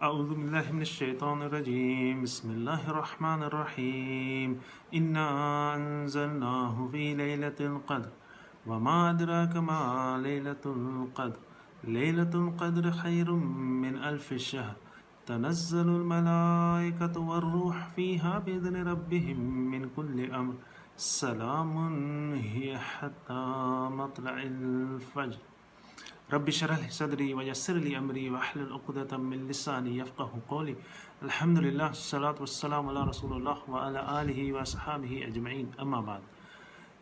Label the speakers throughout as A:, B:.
A: اعوذ بالله من الشيطان الرجيم بسم الله الرحمن الرحيم انا انزلناه في ليلة القدر وما ادراك ما ليلة القدر ليلة القدر خير من الف شهر تنزل الملائكة والروح فيها بإذن ربهم من كل أمر سلام هي حتى مطلع الفجر رب اشرح لي صدري ويسر لي امري واحلل عقدة من لساني يفقه قولي الحمد لله الصلاة والسلام على رسول الله وعلى آله واصحابه اجمعين اما بعد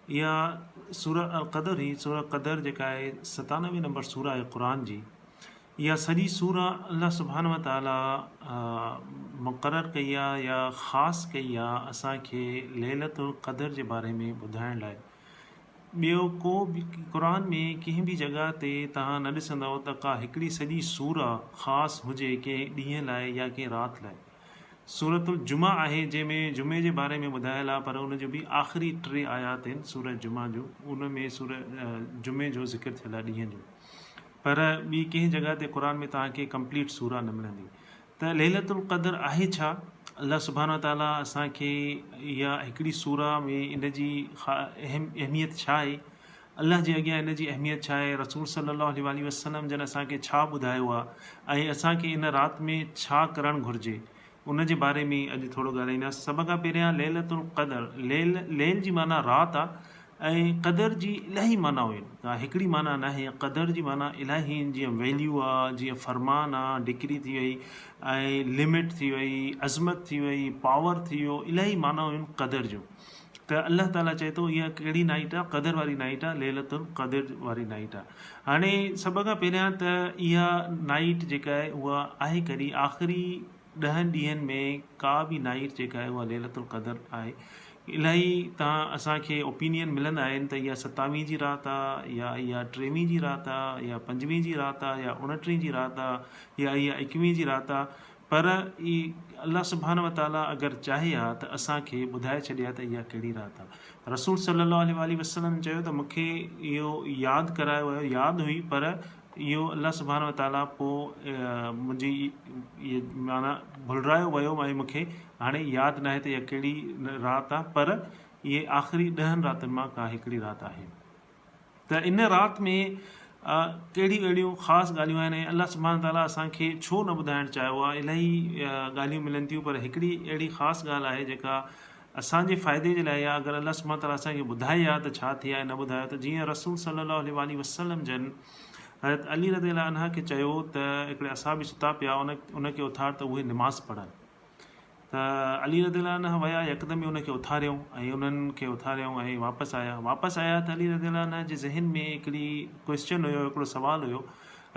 A: اها سورة القدر هي سورة قدر جيڪا آهي 97 نمبر سورة آهي قرآن جي اها سڄي سورة الله سبحانه وتعالي مقرر ڪئي آهي يا خاص ڪئي آهي اسان کي ليلة القدر جي باري ۾ ٻڌائڻ لاء ٻيو ڪو به قرآن ۾ ڪنهن به جڳهه تي توهان نه ڏسندؤ ته ڪا هڪڙي سڄي سورة خاص هجي ڪنهن ڏينهن لاء يا ڪنهن رات لاء. سورة الجمعه آهي جنهن ۾ جمعي جي باري ۾ ٻڌايل آهي پر ان جو به آخري ٽي آيات آهن سورة جمعه جون ان ۾ سورة جمعي جو ذڪر ٿيل آهي ڏينهن جو پر ٻي ڪنهن جڳهه تي قرآن ۾ توهان کي ڪمپليٽ سورة نه ملندي ته ليلة القدر آهي ڇا؟ الله سبحانه وتعاليٰ اسان کي اها هڪڙي سورة ۾ ان جي اهم اهميت ڇا آهي؟ الله جي اڳيان ان جي اهميت ڇا آهي؟ رسول صلي الله عليه واٰله وسلم جن اسان کي ڇا ٻڌايو آهي ۽ اسان کي ان رات ۾ ڇا ڪرڻ گهرجي؟ ان جي باري ۾ اڄ ٿورو ڳالهائينداسين. سڀ کان پهريان ليلة القدر، ليل، ليل جي معنيٰ رات آهي ۽ قدر جي الاهي معنائون آهن ڪا هڪڙي معنيٰ ناهي قدر جي معنيٰ الاهي آهن جيئن ويليو آ جيئن فرمان آ ڊگري ٿي وئي ۽ لمٽ ٿي وئي عظمت ٿي وئي پاور ٿي ويو الاهي معنائون آهن قدر جون ته الله تعاليٰ چئي ٿو اها ڪهڙي نائٽ آ قدر واري نائٽ آ ليلة القدر واري نائٽ آ هاڻي سڀ کان پهريان ته اها نائٽ جيڪا آهي اها آهي ڪهڙي آخري ڏهن ڏينهن ۾ ڪا به نائيٽ جيڪا آهي اها ليلة القدر آهي. الاهي تان اسان کي اوپينين ملندا آهن ته اها ستاويهين جي رات آ يا اها ٽيويهين جي رات آ يا پنجويهين جي رات آ يا اڻٽيهين جي رات آ يا اها ايڪويهين جي رات آ پر اي الله سبحانه وتعاليٰ اگر چاهي ها ته اسان کي ٻڌائي ڇڏي ها ته اها ڪهڙي رات آ. رسول صلي الله عليه واٰله وسلم چيو ته مون کي اهو ياد ڪرايو ويو ياد هئي پر اهو الله سبحانه وتعاليٰ پوء منهنجي معنيٰ ڀلرايو ويو ۽ مون کي هاڻي ياد ناهي ته اها ڪهڙي رات آهي پر اهي آخري ڏهن راتن مان ڪا هڪڙي رات آهي ته ان رات ۾ ڪهڙيون اهڙيون خاص ڳالهيون آهن ۽ الله سبحانه وتعاليٰ اسان کي ڇو نه ٻڌائڻ چاهيو آهي الاهي ڳالهيون ملن ٿيون پر هڪڙي اهڙي خاص ڳالهه آهي جيڪا اسان جي فائدي جي لاء آهي اگر الله سبحانه وتعاليٰ اسان کي ٻڌائي ها ته ڇا ٿئي ها ۽ نه ٻڌايو ته جيئن رسول صلي الله عليه واٰله وسلم جن حضرت علي رضي الله عنه کي چيو ته هڪڙي اصحابي ستا پيا ان ان کي اٿار ته اهي نماز پڙهن ته علي رضي الله عنه ويا يڪدم ئي ان کي اٿاريائون ۽ انهن کي اٿاريائون ۽ واپس آيا واپس آيا ته علي رضي الله عنه جي ذهن ۾ هڪڙي ڪويسچن هيو هڪڙو سوال هيو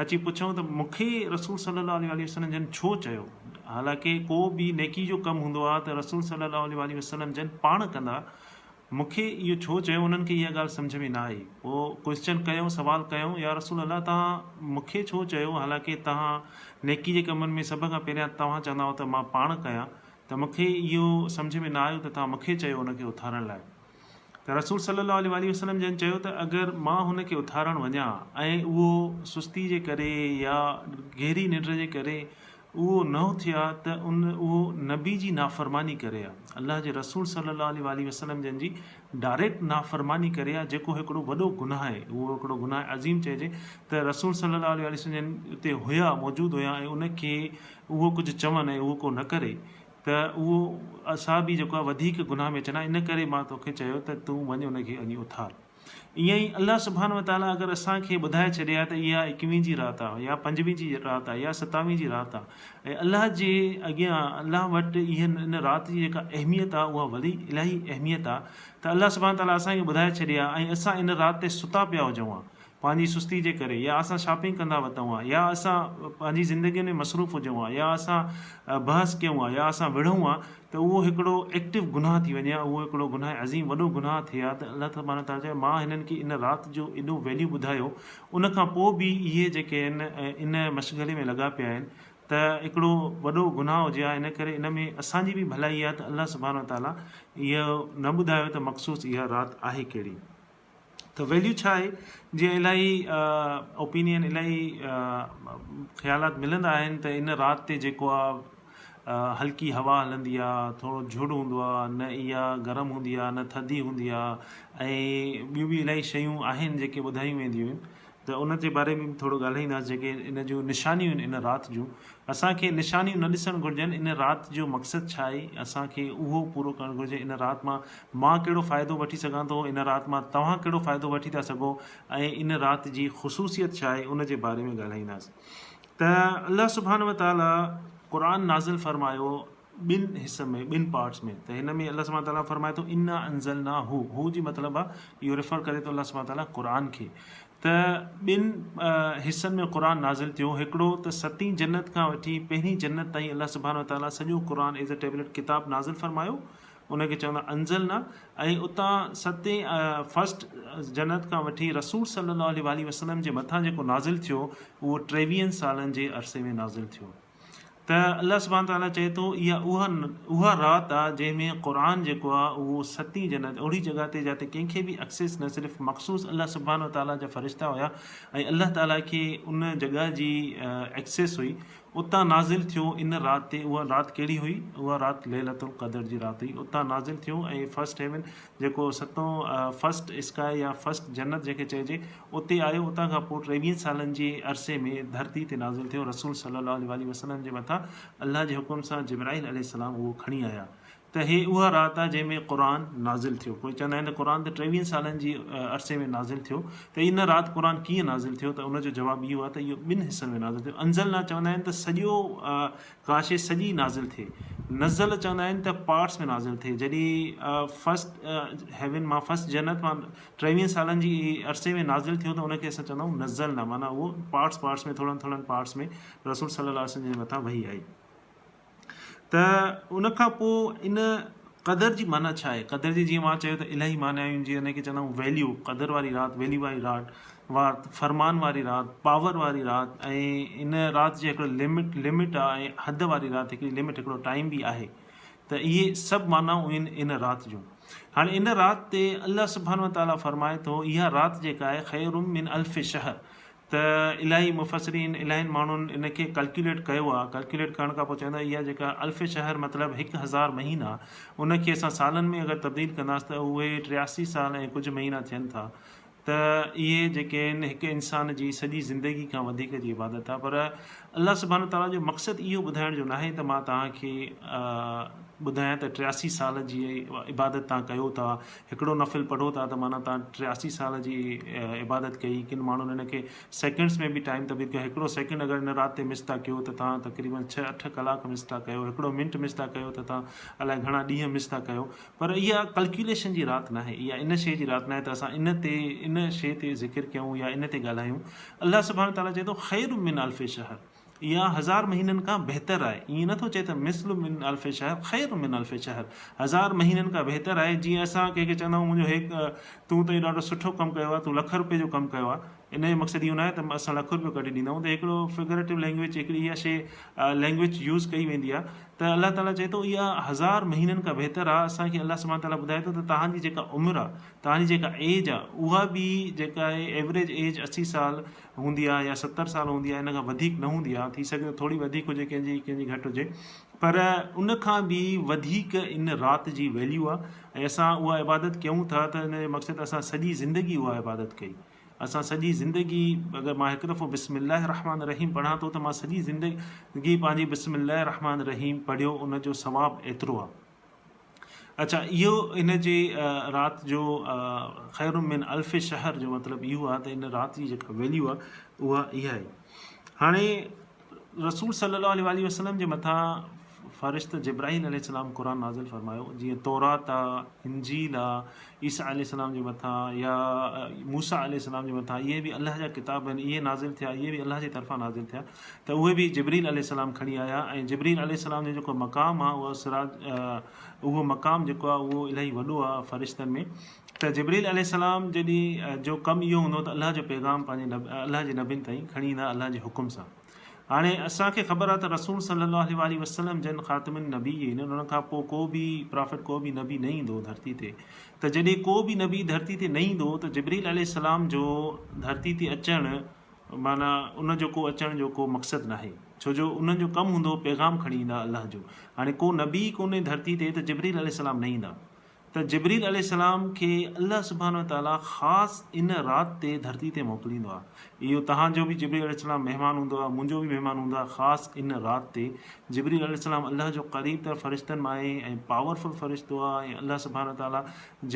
A: اچي پڇيائون ته مون کي رسول صلي الله عليه واٰله وسلم جن ڇو چيو؟ حالانڪه ڪو به نيڪي جو ڪم هوندو آهي ته رسول صلي الله عليه واٰله وسلم جن پاڻ ڪندا، مون کي اهو ڇو چيو؟ انهن کي اها ڳالهه سمجهه ۾ نه آئي. پوء ڪوئسچن ڪيائون، سوال ڪيائون، يا رسول الله توهان مون کي ڇو چيو؟ حالانڪه توهان نيڪي جي ڪمن ۾ سڀ کان پهريان توهان چوندا هئو ته مان پاڻ ڪيان ته مون کي اهو سمجهه ۾ نه آيو ته توهان مون کي چيو ان کي اٿارڻ لاء. ته رسول صلي الله عليه واٰله وسلم جن چيو ته اگر مان هن کي اٿارڻ وڃان ۽ اهو سستي جي ڪري يا گهري ننڊ جي ڪري اهو نه اٿي ها ته ان اهو نبي جي نافرماني ڪري ها الله جي رسول صلي الله عليه واٰله وسلم جن جي ڊائريڪٽ نافرماني ڪري ها جيڪو هڪڙو وڏو گناهه آهي اهو هڪڙو گناهه عظيم چئجي ته رسول صلي الله عليه واٰله وسلم جن اتي هيا موجود هيا ۽ ان کي اهو ڪجهه چون ۽ اهو ڪو نه ڪري ته اهو اصحابي جيڪو آهي وڌيڪ گناهه ۾ اچن ها ان ڪري مان توکي چيو ته تون وڃ ان کي وڃي اٿار. ائين ئي الله سبحانه وتعاليٰ اگر اسان کي ٻڌائي ڇڏي ها ته اها ايڪويهين جي رات آهي يا پنجويهين جي رات آهي يا ستاويهين جي رات آهي ۽ الله جي اڳيان الله وٽ اها ان رات جي جيڪا اهميت آهي اها وڏي الاهي اهميت آهي ته الله سبحانه وتعاليٰ اسان کي ٻڌائي ڇڏي ها ۽ اسان ان رات تي ستا پيا هجون ها پنهنجي سستي جي ڪري يا اسان شاپنگ ڪندا وتون ها يا اسان پنهنجي زندگين ۾ مصروف هجون ها يا اسان بحث ڪيون ها يا اسان وڙهون ها ته اهو هڪڙو ايڪٽو گناهه ٿي وڃي ها اهو هڪڙو گناهه عظيم وڏو گناهه ٿئي ها ته الله تبارڪ وتعاليٰ چيو مان هنن کي ان رات جو ايڏو ويليو ٻڌايو ان کان پوء به اهي جيڪي آهن ان مشغلي ۾ لڳا پيا آهن ته هڪڙو وڏو گناهه هجي ها ان ڪري ان ۾ اسان جي به ڀلائي آهي ته الله سبحانه وتعاليٰ اهو نه ٻڌايو ته مخصوص اها رات آهي ڪهڙي. ته ويليو ڇا آهي؟ جيئن الاهي اوپينين الاهي خيالات ملندا آهن ته ان رات تي جيڪو آ هلڪي هوا هلندي آ ٿورو جهڙ هوندو آ نه اها گرم هوندي آ نه ٿڌي هوندي آ ۽ ٻيون به الاهي شيون آهن جيڪي ٻڌايون وينديون آهن ته ان جي باري ۾ به ٿورو ڳالهائينداسين جيڪي ان جون نشانيون آهن ان رات جون اسان کي نشانيون نه ڏسڻ گهرجن ان رات جو مقصد ڇا آهي اسان کي اهو پورو ڪرڻ گهرجي ان رات مان مان ڪهڙو فائدو وٺي سگهان ٿو ان رات مان توهان ڪهڙو فائدو وٺي ٿا سگهو ۽ ان رات جي خصوصيت ڇا آهي ان جي باري ۾ ڳالهائينداسين ته الله سبحانه وتعالي قرآن نازل فرمايو ٻن حصن ۾ ٻن پارٽس ۾ ته هن ۾ الله سبحانه وتعالي فرمائي ٿو انا انزلناه هو جي مطلب آهي اهو ريفر ڪري ٿو الله سبحانه وتعالي قرآن کي ته ٻن حصن ۾ قرآن نازل ٿيو هڪڙو ته ستين جنت کان وٺي پهرين جنت تائين الله سبحانه وتعالي سڄو قرآن ايز اي ٽيبليٽ ڪتاب نازل فرمايو ان کي چوندا انزلنا ۽ اتان ستين فرسٽ جنت کان وٺي رسول صلي الله عليه واٰله وسلم جي مٿان جيڪو نازل ٿيو اهو ٽيويهن سالن جي عرصي ۾ نازل ٿيو ته الله سبحانه تعالٰي چئي ٿو اها اها اها رات آ جنهن ۾ قرآن جيڪو آ اهو ستين جنت اهڙي جڳهه تي جاتي ڪنهن کي به اڪسيس نه صرف مخصوص الله سبحانه تعالٰي جا فرشتا هيا ۽ الله تعالٰي کي ان جڳهه جي اڪسيس هئي اتان نازل ٿيو ان رات تي اها رات ڪهڙي هئي اها رات ليلة القدر جي رات هئي اتان نازل ٿيو ۽ فرسٽ هيون جيڪو ستون فرسٽ اسڪائي يا فرسٽ جنت جنهن کي چئجي اتي آيو، اتان کان پوء ٽيويهن سالن جي عرصي ۾ ڌرتي تي نازل ٿيو، رسول صلّي الله عليه واٰله وسلّم جي مٿان الله جي حڪم سان جبرائيل عليه السّلام اهو کڻي آيا ته هي اها رات آهي جنهن ۾ قرآن نازل ٿيو، پوء چوندا آهن ته قرآن ته ٽيويهن سالن جي عرصي ۾ نازل ٿيو ته ان رات قرآن ڪيئن نازل ٿيو ته ان جو جواب اهو آهي ته اهو ٻن حصن ۾ نازل ٿيو، انزلنا چوندا آهن ته سڄو ڪا شيء سڄي نازل ٿئي. نزل چوندا آهن ته پارٽس ۾ نازل ٿئي جڏهن فرسٽ هيون مان فرسٽ جنت مان ٽيويهن سالن جي عرصي ۾ نازل ٿيو ته ان کي اسان چوندا آهيون نزلنا معنيٰ اهو پارٽس پارٽس ۾ ٿورن ٿورن پارٽس ۾ رسول صلي الله عليه وسلم جي مٿان وحي آئي ته ان کان پوء ان قدر جي معنيٰ ڇا آهي قدر جي جيئن مان چيو ته الاهي معنيٰ آهن جيئن ان کي چوندا آهيون ويليو قدر واري رات ويليو واري رات وات فرمان واري رات پاور واري رات ۽ ان رات جي هڪڙو لمٽ لمٽ آهي ۽ حد واري رات هڪڙي لمٽ هڪڙو ٽائيم به آهي ته اهي سڀ معنائون آهن ان رات جون. هاڻي ان رات تي الله سبحانه وتعاليٰ فرمائي ٿو اها رات جيڪا آهي خير من الف شهر ته الاهي مفسرين الاهين ماڻهن ان کي ڪلڪيوليٽ ڪيو آهي ڪلڪيوليٽ ڪرڻ کان پوء چوندا اها جيڪا الف شهر مطلب 1000 مهينا ان کي اسان سالن ۾ اگر تبديل ڪنداس ته اهي 83 سال ۽ ڪجهه مهينا ٿين ٿا ته اهي جيڪي آهن هڪ انسان جي سڄي زندگي کان وڌيڪ جي عبادت آهي پر الله سبحانه وتعاليٰ جو مقصد اهو ٻڌائڻ جو ناهي ته مان توهان کي ٻڌايان ته 83 سال جي عبادت توهان ڪيو ٿا هڪڙو نفل پڙهو ٿا ته معنيٰ توهان 83 سال جي عبادت ڪئي ڪن ماڻهن ان کي سيڪنڊس ۾ به ٽائيم تبديل ڪيو هڪڙو سيڪنڊ اگر ان رات تي مس ٿا ڪيو ته توهان تقريبن ڇهه اٺ ڪلاڪ مس ٿا ڪيو هڪڙو منٽ مس ٿا ڪيو ته توهان الائي گهڻا ڏينهن مس ٿا ڪيو پر اها ڪلڪيوليشن جي رات ناهي، اها ان شيء جي رات ناهي ته اسان ان تي ان شيء تي ذڪر ڪيون يا ان تي ڳالهايون. الله سبحانه وتعاليٰ چئي ٿو خير من الف شهر اها هزار مهينن کان بهتر آهي. ائين نٿو چئي ته مثل من الف شهر خير من الف شهر هزار مهينن کان بهتر آهي. جيئن اسان ڪنهن کي چوندا آهيون منهنجو هي تون ته اهو ڏاڍو سٺو ڪم ڪيو آهي، تون لک روپين جو ڪم ڪيو آهي. ان جو مقصد اهو ناهي ته اسان لک روپيو ڪڍي ڏيندا آهيون ته هڪڙو فگريٽو لينگويج هڪڙي اها شيء لينگويج يوز ڪئي ويندي آهي ته الله تعاليٰ چئي ٿو اها هزار مهينن کان بهتر آهي اسان کي الله سبحانه تعاليٰ ٻڌائي ٿو ته توهان جي جيڪا عمر آهي توهان جي جيڪا ايج آهي اها به جيڪا آهي ايوريج ايج 80 سال هوندي آهي يا 70 سال هوندي آهي ان کان وڌيڪ نه هوندي آهي ٿي سگهي ٿو ٿوري وڌيڪ هجي ڪنهن جي ڪنهن جي گهٽ هجي پر ان کان به وڌيڪ ان رات جي ويليو آهي ۽ اسان اها عبادت ڪيون ٿا ته ان جو مقصد اسان سڄي زندگي اها عبادت ڪئي اسان سڄي زندگي اگر مان هڪ دفعو بسم الله الرحمٰن الرحيم پڙهان ٿو ته مان سڄي زندگي پنهنجي بسم الله الرحمٰن الرحيم پڙهيو ان جو ثواب ايترو آهي. اڇا اهو ان جي رات جو خير من الف شهر جو مطلب اهو آهي ته ان رات جي جيڪا ويليو آهي اها اها آهي. هاڻي رسول صلي الله عليه واٰله وسلم جي مٿان فرشته جبرائيل عليه السلام قرآن نازل فرمايو جيئن تورات آ انجيل آ عيسيٰ عليه السلام جي مٿان يا موسيٰ عليه السلام جي مٿان اهي به الله جا ڪتاب آهن اهي نازل ٿيا اهي به الله جي طرفان نازل ٿيا ته اهي به جبريل عليه السلام کڻي آيا ۽ جبريل عليه السلام جو جيڪو مقام آ اهو سراج اهو مقام جيڪو آ اهو الاهي وڏو آ فرشتن ۾ ته جبريل عليه السلام جڏهن جو ڪم اهو هوندو ته الله جو پيغام پنهنجي الله جي نبين تائين کڻي ايندا الله جي حڪم سان هاڻي اسان کي خبر آهي ته رسول صلي الله عليه واٰله وسلم جن خاتم النبيين انهن کان پوء ڪو به پرافٽ ڪو به نبي نه ايندو ڌرتي تي ته جڏهن ڪو به نبي ڌرتي تي نه ايندو ته جبريل عليه السلام جو ڌرتي تي اچڻ معنيٰ ان جو ڪو اچڻ جو ڪو مقصد ناهي ڇو جو انهن جو ڪم هوندو پيغام کڻي ايندا الله جو هاڻي ڪو نبي ڪونهي ڌرتي تي ته جبريل عليه السلام نه ايندا ته جبريل عليه السلام کي الله سبحانه وتعاليٰ خاص ان رات تي ڌرتي تي موڪليندو آهي. اهو توهان جو به جبريل عليه السلام مهمان هوندو آهي، منهنجو به مهمان هوندو آهي، خاص ان رات تي جبريل عليه السلام الله جو قريب تر فرشتن مان آهي ۽ پاورفل فرشتو آهي ۽ الله سبحانه وتعاليٰ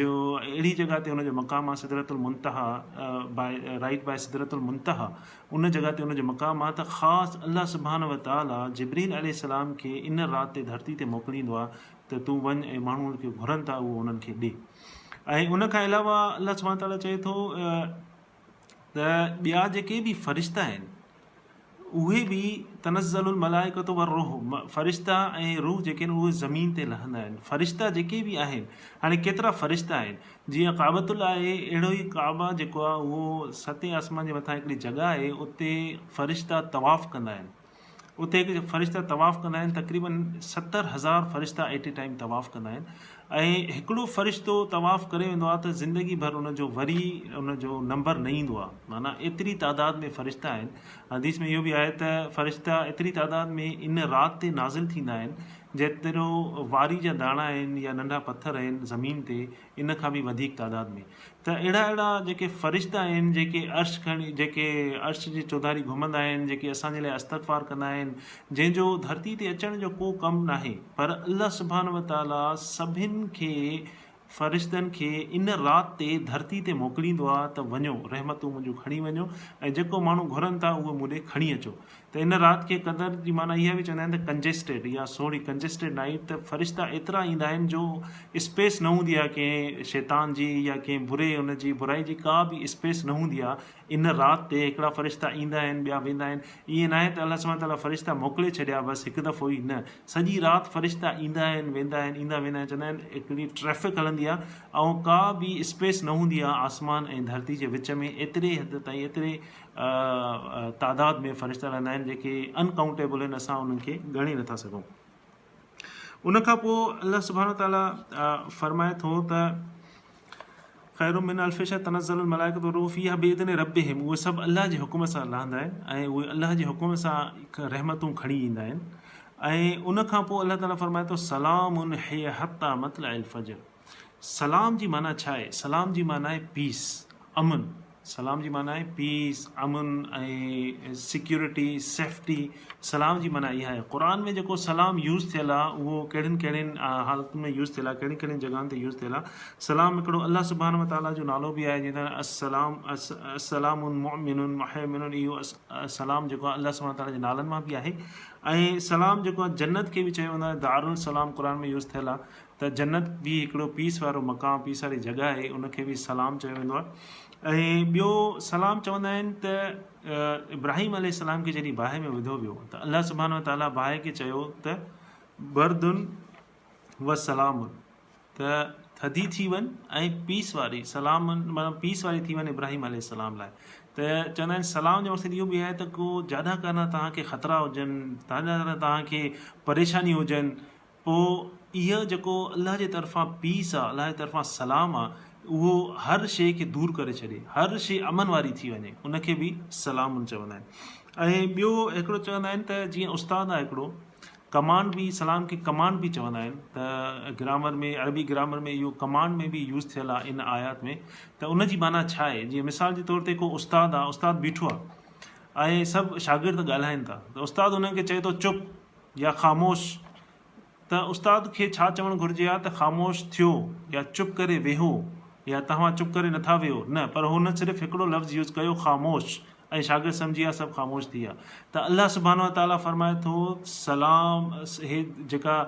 A: جو اهڙي جڳهه تي ان جو مقام آهي سدرة المنتهيٰ باء رائيٽ باء سدرة المنتهيٰ ان جڳهه تي ان جو مقام آهي ته خاص الله سبحانه وتعاليٰ جبريل عليه السلام کي ان رات تي ڌرتي تي موڪليندو آهي ته تون وڃ ۽ ماڻهو جيڪي گهرن ٿا اهو انهن کي ڏي ۽ ان کان علاوه الله سبحانه تعالٰي چئي ٿو ته ٻيا جيڪي به فرشتا آهن اهي به تنزل الملائڪة والروح فرشتا ۽ روح جيڪي آهن اهي زمين تي لهندا آهن فرشتا جيڪي به آهن هاڻي ڪيترا فرشتا آهن جيئن ڪعبة الله آهي اهڙو ئي ڪعبه جيڪو آهي اهو ستين آسمان جي مٿان هڪڙي جڳهه آهي اتي فرشتا طواف ڪندا آهن اتي هڪ فرشتا طواف ڪندا آهن تقريبن 70,000 فرشتا ايٽ اي ٽائيم طواف ڪندا آهن ۽ هڪڙو فرشتو طواف ڪري ويندو آهي ته زندگي ڀر ان جو وري ان جو نمبر نه ايندو آهي معنيٰ ايتري تعداد ۾ فرشتا آهن حديث ۾ اهو به آهي ته فرشتا ايتري تعداد ۾ ان رات تي نازل ٿيندا آهن جيترو واري جا داڻا آهن يا ننڍا پٿر آهن زمين تي ان کان به وڌيڪ تعداد ۾ ته اهڙا اهڙا جيڪي فرشتا آهن جيڪي عرش کڻي جيڪي عرش جي چوڌاري گهمندا آهن جيڪي اسان جي لاء استغفار ڪندا آهن جنهن جو ڌرتي تي اچڻ جو ڪو ڪم ناهي پر الله سبحانه وتعاليٰ سڀن کي فرشتن کي ان رات تي ڌرتي تي موڪليندو آهي ته وڃو رحمتون منهنجون کڻي وڃو ۽ جيڪو ماڻهو گهرن ٿا اهو مون ڏي کڻي اچو ته ان رات کي قدر جي معنيٰ اها به چوندا آهن ته ڪنجسٽيڊ يا سوڙهي Congested Night ته فرشتا ايترا ايندا آهن جو اسپيس نه هوندي آهي ڪنهن شيطان جي يا ڪنهن بري ان جي برائي جي ڪا به اسپيس نه هوندي آهي ان رات تي هڪڙا فرشتا ايندا آهن ٻيا ويندا آهن ائين ناهي ته الله سبحانه وتعاليٰ فرشتا موڪلي ڇڏيا بس هڪ دفعو ئي نه سڄي رات فرشتا ايندا آهن ويندا آهن ايندا ويندا آهن چوندا آهن هڪڙي ٽريفڪ هلندي آهي ۽ ڪا به اسپيس نه هوندي آهي آسمان ۽ ڌرتي جي وچ ۾ ايتري حد تائين ايتري تعداد ۾ فرشتا رهندا آهن جيڪي ان ڪائونٽيبل آهن اسان انهن کي ڳڻي نٿا سگهون ان کان پوء الله سبحانه وتعالي فرمائي ٿو ته خير من الف شهر تنزل الملائڪه والروح فيها باذن ربهم اهي سڀ الله جي حڪم سان لهندا آهن ۽ اهي الله جي حڪم سان رحمتون کڻي ايندا آهن ۽ ان کان پوء الله تعالي فرمائي ٿو سلام هي حتي مطلع الفجر سلام جي معنيٰ ڇا آهي؟ سلام جي معنيٰ آهي پيس، امن. سلام جي معنيٰ آهي پيس، امن ۽ سيڪيورٽي، سيفٽي. سلام جي معنيٰ اها آهي. قرآن ۾ جيڪو سلام يوز ٿيل آهي اهو ڪهڙين ڪهڙين حالتن ۾ يوز ٿيل آهي، ڪهڙين ڪهڙين جڳهن تي يوز ٿيل آهي. سلام هڪڙو الله سبحانه وتعاليٰ جو نالو به آهي جيئن ته السلام، السلام المؤمن المهيمن اهو سلام جيڪو آهي الله سبحانه وتعاليٰ جي نالن مان به آهي ۽ سلام جيڪو آهي جنت کي به چيو ويندو آهي دارالسلام قرآن ۾ يوز ٿيل آهي. ته جنت به هڪڙو پيس وارو مقام، پيس واري جڳهه آهي، ان کي به سلام چيو ويندو آهي ۽ ٻيو سلام چوندا آهن ته ابراهيم عليه السلام کي جڏهن باهه ۾ وڌو ويو ته الله سبحانه وتعاليٰ باهه کي چيو ته برد و سلام ته ٿڌي ٿي وڃ ۽ پيس واري سلام معنيٰ پيس واري ٿي وڃ ابراهيم عليه السلام لاء ته چوندا آهن سلام جو مقصد اهو به آهي ته ڪو جاڏا ڪانا توهان کي خطرا هجن جاڏا ڪانا توهان کي پريشاني هجن پوء اهو جيڪو الله جي طرفان پيس آ، الله جي طرفان سلام آ، اهو هر شيء کي دور ڪري ڇڏي، هر شيء امن واري ٿي وڃي، ان کي به سلام چوندا آهن. ۽ ٻيو هڪڙو چوندا آهن ته جيئن استاد آ هڪڙو، ڪمانڊ به سلام کي ڪمانڊ به چوندا آهن ته گرامر ۾ عربي گرامر ۾ اهو ڪمانڊ ۾ به يوز ٿيل آ ان آيات ۾ ته ان جي معنيٰ ڇا آهي؟ جيئن مثال جي طور تي ڪو استاد آ، استاد بيٺو آ ۽ سڀ شاگرد ڳالهائن ٿا ته استاد انهن کي چئي ٿو چپ! يا خاموش ته استاد کي ڇا چوڻ گهرجي ها ته خاموش ٿيو يا چپ ڪري ويهو يا توهان چپ ڪري نٿا ويهو نه پر هن صرف هڪڙو لفظ يوز ڪيو خاموش ۽ شاگرد سمجهي ويا سڀ خاموش ٿي ويا ته الله سبحانه وتعالي فرمائي ٿو سلام هي جيڪا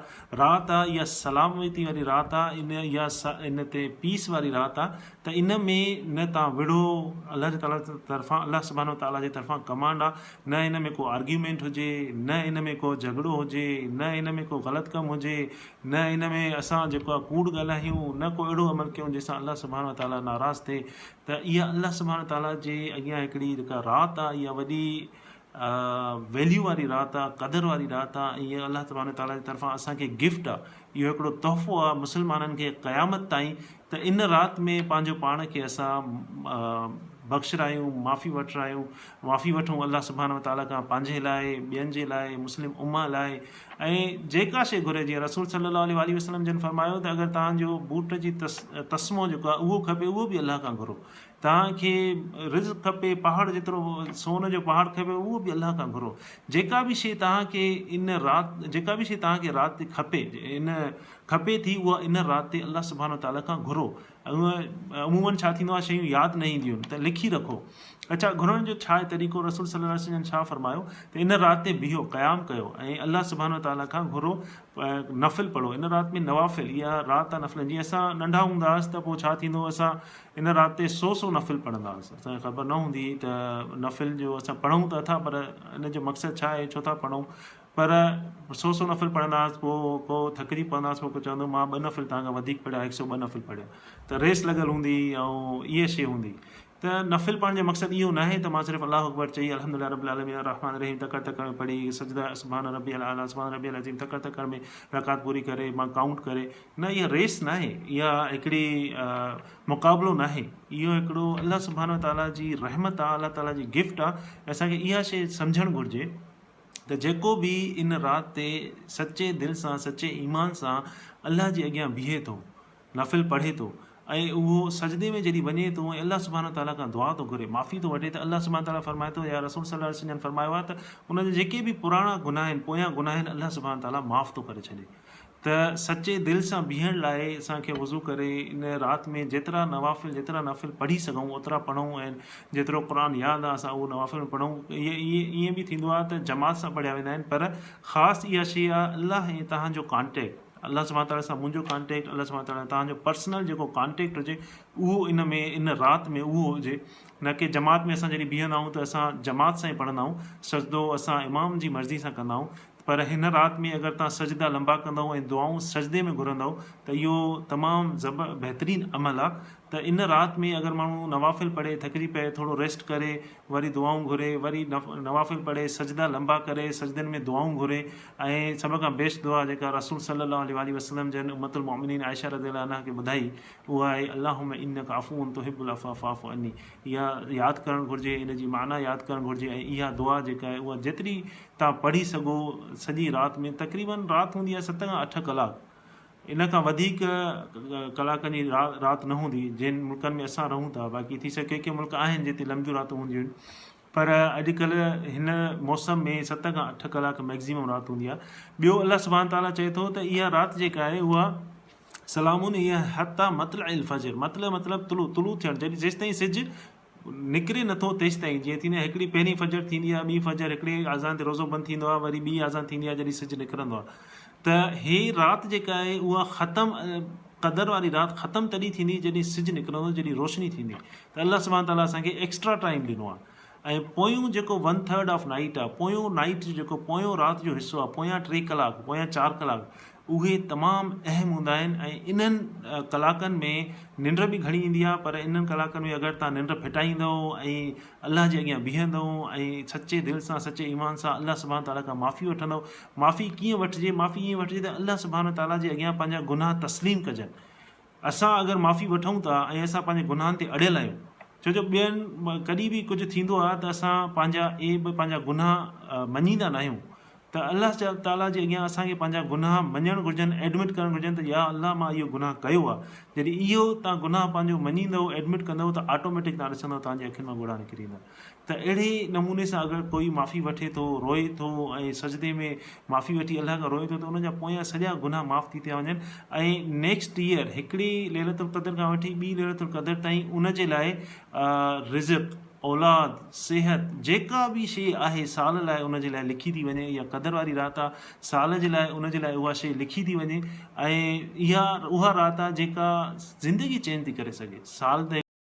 A: رات آ اها سلامتي واري رات آ ان اها ان تي پيس واري رات آ ته ان ۾ نه توهان وڙهو الله جي تعالي طرفان الله سبحانه وتعالي جي طرفان ڪمانڊ آ نه ان ۾ ڪو آرگيومينٽ هجي، نه ان ۾ ڪو جهڳڙو هجي، نه ان ۾ ڪو غلط ڪم هجي، نه ان ۾ اسان جيڪو آهي ڪوڙ ڳالهايون، نه ڪو اهڙو عمل ڪيون جنهن سان الله سبحانه وتعاليٰ ناراض ٿئي ته اها الله سبحانه وتعاليٰ جي اڳيان هڪڙي جيڪا رات آهي اها وڏي ويليو واري رات آ، قدر واري رات آ ۽ اها الله سبحانه وتعاليٰ جي طرفان اسان کي گفٽ آ، اهو هڪڙو تحفو آ مسلمانن کي قيامت تائين ته ان رات ۾ پنهنجو پاڻ کي اسان بخشرايون، معافي وٺرايون، معافي وٺون الله سبحانه وتعاليٰ کان پنهنجي لاء، ٻين جي لاء، مسلم امه لاء ۽ جيڪا شيء گهري جيئن رسول صلي الله عليه واٰله وسلم جن فرمايو ته اگر توهان جو بوٽ جي تسمو جيڪو آ اهو کپي اهو به الله کان گهرو توهان کي رزق کپي، پهاڙ جيترو سون جو پهاڙ کپي اهو به الله کان گهرو. جيڪا به شيء توهان کي ان رات جيڪا به شيء توهان کي رات تي کپي ان کپي ٿي اها ان رات تي الله سبحانه وتعاليٰ کان گهرو. عموماً ڇا ٿيندو آهي شيون ياد نه اينديون آهن ته لکي رکو. اڇا گهرڻ جو ڇا آهي طريقو رسول صلي الله عليه وسلم جن ڇا فرمايو ته ان رات تي بيهو قيام ڪيو ۽ الله سبحانه وتعاليٰ کان گهرو نفل پڙهو ان رات ۾ نوافل اها رات آهي نفلن جي اسان ننڍا هوندا هئاسين ته پوء ڇا ٿيندو هو اسان ان رات تي سو سو نفل پڙهندا هئاسين. اسان کي خبر نه هوندي هئي ته نفل جو اسان پڙهون ته اٿا پر ان جو مقصد ڇا آهي ڇو ٿا پڙهون پر سو سو نفل پڙهندا هئاسين پوء ڪو ٿڪجي پوندا هئاسين پوء ڪو چوندو مان ٻه نفل توهان کان وڌيڪ پڙهيا هڪ سو ٻه نفل پڙهيا ته ريس لڳل هوندي هئي ۽ اها شيء هوندي هئي ته نفل پڙهڻ جو مقصد اهو ناهي ته مان صرف الله اڪبر چئي الحمد لله رب العالمين الرحمٰن الرحيم تڪڙ تڪڙ ۾ پڙهي سجده سبحان ربي الاعليٰ سبحان ربي العظيم تڪڙ تڪڙ ۾ رڪعت پوري ڪري مان ڪائونٽ ڪري نه اها ريس ناهي اها هڪڙي مقابلو ناهي اهو هڪڙو الله سبحانه وتعاليٰ جي رحمت آ الله تعاليٰ جي گفٽ آ اسان کي اها شيء سمجهڻ گهرجي ته جيڪو به ان رات تي سچي دل سان سچي ايمان سان الله جي اڳيان بيهي ٿو نفل پڙهي ٿو ۽ اهو سجدي ۾ جڏهن وڃي ٿو ۽ الله سبحانه وتعاليٰ کان دعا ٿو گهري معافي ٿو وٺي ته الله سبحانه وتعاليٰ فرمائي ٿو يا رسول صلي الله عليه وسلم جن فرمايو آهي ته ان جا جيڪي به پراڻا گناهه آهن پويان گناهه آهن الله سبحانه وتعاليٰ معاف ٿو ڪري ڇڏي ته سچي دل سان بيهڻ لاء اسان کي وضو ڪري ان رات ۾ جيترا نوافل جيترا نفل پڙهي سگهون اوترا پڙهون ۽ جيترو قرآن ياد آهي اسان اهو نوافل ۾ پڙهون ائين به ٿيندو آهي ته جماعت سان پڙهيا ويندا آهن پر خاص اها شيء آهي الله ۽ توهان جو ڪانٽيڪٽ الله سبحانه تعالٰي سان منهنجو ڪانٽيڪٽ الله سبحانه تعالٰي توهان جو پرسنل جيڪو ڪانٽيڪٽ هجي اهو ان ۾ ان رات ۾ اهو هجي نه ڪي جماعت ۾ اسان جڏهن بيهندا آهيون ته اسان جماعت سان ئي پڙهندا آهيون سجدو اسان امام جي مرضي سان ڪندا آهيون پر هن رات ۾ اگر توهان سجدا لنبا ڪندؤ ۽ دعائون سجدي ۾ گهرندؤ ته اهو تمام زبر بهترين عمل آ ته ان رات ۾ اگر ماڻهو نوافل پڙهي ٿڪجي پئي ٿورو ريسٽ ڪري وري دعائون گهري وري نوافل پڙهي سجدا لنبا ڪري سجدن ۾ دعائون گهري ۽ سڀ کان بيسٽ دعا جيڪا رسول صلي الله عليه واٰله وسلم جن امة المؤمنين عائشه رضي الله عنها کي ٻڌائي اها آهي اللهم انک عفو تحب العفو فاعف عني اها ياد ڪرڻ گهرجي ان جي معنيٰ ياد ڪرڻ گهرجي ۽ اها دعا جيڪا آهي اها جيتري توهان پڙهي سگهو سڄي رات ۾ تقريبن رات هوندي آهي ست کان اٺ ڪلاڪ ان کان وڌيڪ ڪلاڪن جي رات نه هوندي جن ملڪن ۾ اسان رهون ٿا باقي ٿي سگهي ڪي ڪي ملڪ آهن جتي لمبيون راتون هونديون آهن پر اڄڪلهه هن موسم ۾ ست کان اٺ ڪلاڪ ميڪزيمم رات هوندي آهي ٻيو الله سبحانه تعالٰي چئي ٿو ته اها رات جيڪا آهي اها سلام هي حتي مطلع الفجر مطلع مطلب طلوع طلوع ٿيڻ جڏهن جيستائين سج نڪري نٿو تيستائين جيئن ٿيندي آهي هڪڙي پهرين فجر ٿيندي آهي ٻي فجر هڪڙي اذان تي روزو بند ٿيندو آهي وري ٻي اذان ٿيندي آهي جڏهن سج نڪرندو آهي ته هي رات جيڪا آهي اها ختم قدر واري رات ختم تڏهن ٿيندي جڏهن سج نڪرندو جڏهن روشني ٿيندي ته الله سبحانه تعالٰي اسان کي ايڪسٽرا ٽائيم ڏنو آهي ۽ پويون جيڪو ون ٿرڊ آف نائيٽ آهي پويون نائيٽ جو جيڪو پويون رات جو حصو آهي پويان ٽي ڪلاڪ پويان چار ڪلاڪ اهي تمام اهم هوندا آهن ۽ انهن ڪلاڪن ۾ ننڊ به گهڻي ايندي آهي پر انهن ڪلاڪن ۾ اگر توهان ننڊ ڦٽائيندؤ ۽ الله جي اڳيان بيهندؤ ۽ سچي دل سان سچي ايمان سان الله سبحانه تعالٰي کان معافي وٺندؤ معافي ڪيئن وٺجي معافي ائين وٺجي ته الله سبحانه تعالٰي جي اڳيان پنهنجا گناهه تسليم ڪجن اسان اگر معافي وٺون ٿا ۽ اسان پنهنجي گناهن تي اڙيل آهيون ڇو جو ٻين ڪڏهن به ڪجهه ٿيندو آهي ته اسان پنهنجا عيب پنهنجا گناهه مڃيندا ناهيون ته الله تعاليٰ جي اڳيان اسان کي پنهنجا گناهه مڃڻ گهرجن ايڊمٽ ڪرڻ گهرجن ته يا الله مان اهو گناهه ڪيو آهي جڏهن اهو توهان گناهه پنهنجو مڃيندؤ ايڊمٽ ڪندؤ ته آٽوميٽڪ توهان ڏسندؤ توهان جي اکين مان ڳوڙها نڪري ايندا ته اهڙي نموني سان اگر ڪوئي معافي وٺي ٿو روئي ٿو ۽ سجدي ۾ معافي وٺي الله کان روئي ٿو ته ان جا پويان سڄا گناهه معاف ٿي ٿيا وڃن ۽ نيڪسٽ ايئر هڪڙي ليلة القدر کان وٺي ٻي ليلة القدر تائين ان جي لاء رزق اولاد، صحت، جيڪا به شيء آهي سال لاء ان جي لاء لکي ٿي وڃي اها قدر واري رات آ سال جي لاء ان جي لاء اها شيء لکي ٿي وڃي ۽ اها اها رات آ جيڪا زندگي چينج ٿي ڪري سگهي سال ته.